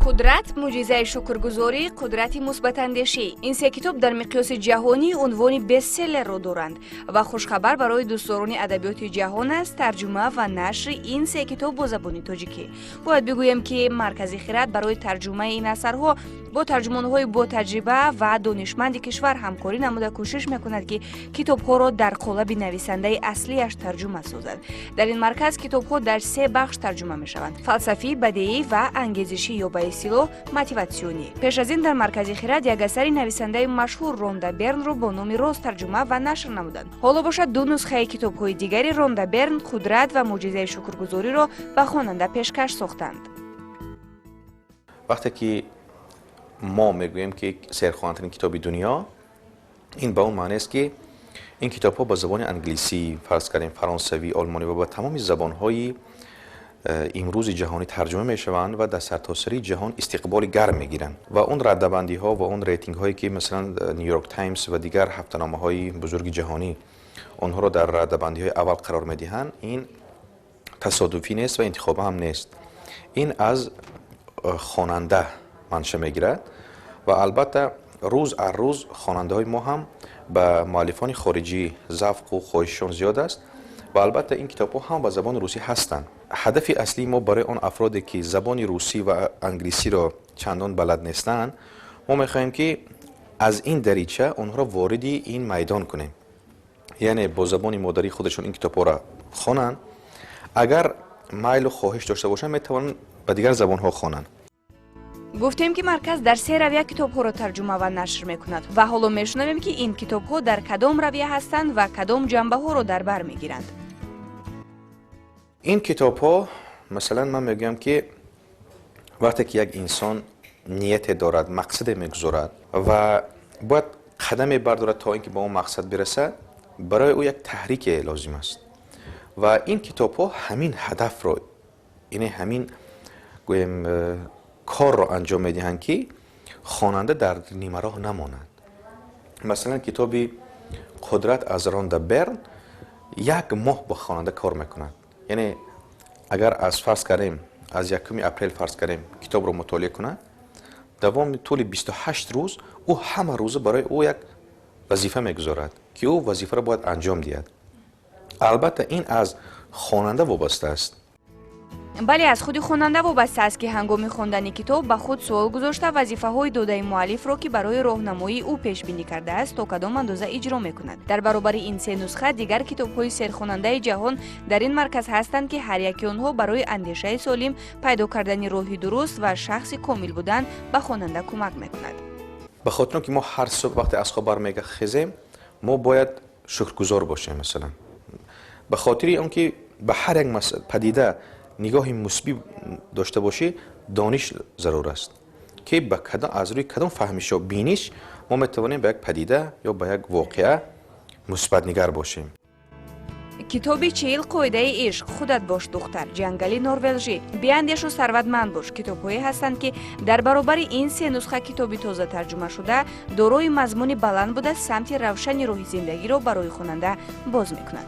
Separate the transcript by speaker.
Speaker 1: Қудрат, мӯъҷизаи шукргузорӣ, қудрати мусбатандешӣ. Ин се китоб дар миқёси ҷаҳонӣ унвони бестселлерро доранд ва хушхабар барои дӯстдорони адабиёти ҷаҳон аст тарҷума ва нашри ин се китоб бо забони тоҷикӣ. Бояд бигӯем, ки Маркази Хирад барои тарҷумаи ин асарҳо бо тарҷумонҳои ботаҷриба ва донишманди кишвар ҳамкорӣ намуда, кӯшиш мекунад, ки китобҳоро дар қолаби нависандаи аслиаш тарҷума созад. Дар ин марказ китобҳо дар се бахш тарҷума мешаванд: фалсафӣ, бадеӣ ва ангезишӣ ё ба истилоҳ мотиватсионӣ. Пеш аз ин дар Маркази Хирад як асари нависандаи машҳур Ронда Бернро бо номи Роз тарҷума ва нашр намуданд. Ҳоло бошад, ду нусхаи китобҳои дигари Ронда Берн, Қудрат ва мӯъҷизаи шукргузориро ба хонанда пешкаш сохтанд.
Speaker 2: Вақте ки мо мегӯем, ки серхонатарин китоби дунё, ин ба он маънест, ки ин китобҳо ба забони англисӣ, фарз кардем, фаронсавӣ, олмонӣ ва ба тамоми забонҳои имрӯзи ҷаҳонӣ тарҷума мешаванд ва дар сартосари ҷаҳон истиқболи гарм мегиранд. Ва он раддабандиҳо ва он рейтингҳое, ки масалан Нью-Йорк Таймс ва дигар ҳафтаномаҳои бузурги ҷаҳонӣ онҳоро дар раддабандиҳои аввал қарор медиҳанд, ин тасодуфӣ нест ва интихоба ҳам нест. Ин аз хонанда манша мегирад ва албатта, рӯз аз рӯз хонандаҳои мо ҳам ба муаллифони хориҷӣ завқу хоҳишшон зиёд аст. Ва албатта, ин китобҳо ҳам ба забони русӣ ҳастанд. Ҳадафи аслии мо барои он афроде, ки забони русӣ ва англисиро чандон балад нестанд, мо мехоҳем, ки аз ин дарича онҳоро вориди ин майдон кунем, яъне бо забони модарии худашон ин китобҳоро хонанд. Агар майлу хоҳиш дошта бошанд, метавонанд ба дигар забонҳо хонанд.
Speaker 1: Гуфтем, ки марказ дар се равия китобҳоро тарҷума ва нашр мекунад ва ҳоло мешунавем, ки ин китобҳо дар кадом равия ҳастанд ва кадом ҷанбаҳоро дар бар мегиранд.
Speaker 2: Ин китобҳо, масалан, ман мегӯям, ки вақте ки як инсон нияте дорад, мақсаде мегузорад ва бояд қадаме бардорад, то ин ки ба он мақсад бирасад, барои ӯ як таҳрике лозим аст. Ва ин китобҳо ҳамин ҳадафро, яъне ҳамин, гӯем, корро анҷом медиҳанд, ки хонанда дар нимароҳ намонад. Масалан, китоби Қудрат аз Ронда Берн як моҳ бо хонанда кор мекунад. Яъне агар аз, фарз кардем, аз 1 апрел, фарз кардем, китобро мутолиа кунад, давоми тӯли 28 рӯз ӯ ҳама рӯза барои ӯ як вазифа мегузорад, ки ӯ вазифаро бояд анҷом диҳад. Албатта, ин аз хонанда вобаста аст.
Speaker 1: Бале, аз худи хонанда вобаста аст, ки ҳангоми хондани китоб ба худ суол гузошта, вазифаҳои додаи муаллифро, ки барои роҳнамоии ӯ пешбинӣ кардааст, то кадом андоза иҷро мекунад. Дар баробари ин се нусха дигар китобҳои серхонандаи ҷаҳон дар ин марказ ҳастанд, ки ҳар яки онҳо барои андешаи солим, пайдо кардани роҳи дуруст ва шахси комил будан ба хонанда кӯмак мекунад.
Speaker 2: Ба хотир он ки мо ҳар субҳ, вақте аз хоб бармехезем, мо бояд шукргузор бошем. Масалан, ба хотири он ки ба ҳар як падида нигоҳи мусбӣ дошта бошӣ, дониш зарур аст, ки аз рӯи кадом фаҳмиш ё биниш мо метавонем ба як падида ё ба як воқеа мусбатнигар бошем.
Speaker 1: Китоби 40 қоидаи ишқ, Худат бош, духтар, Ҷангали норвежӣ, Биандешу сарватманд бош китобҳое ҳастанд, ки дар баробари ин се нусха китоби тоза тарҷумашуда дорои мазмуни баланд буда, самти равшани роҳи зиндагиро барои хонанда боз мекунад.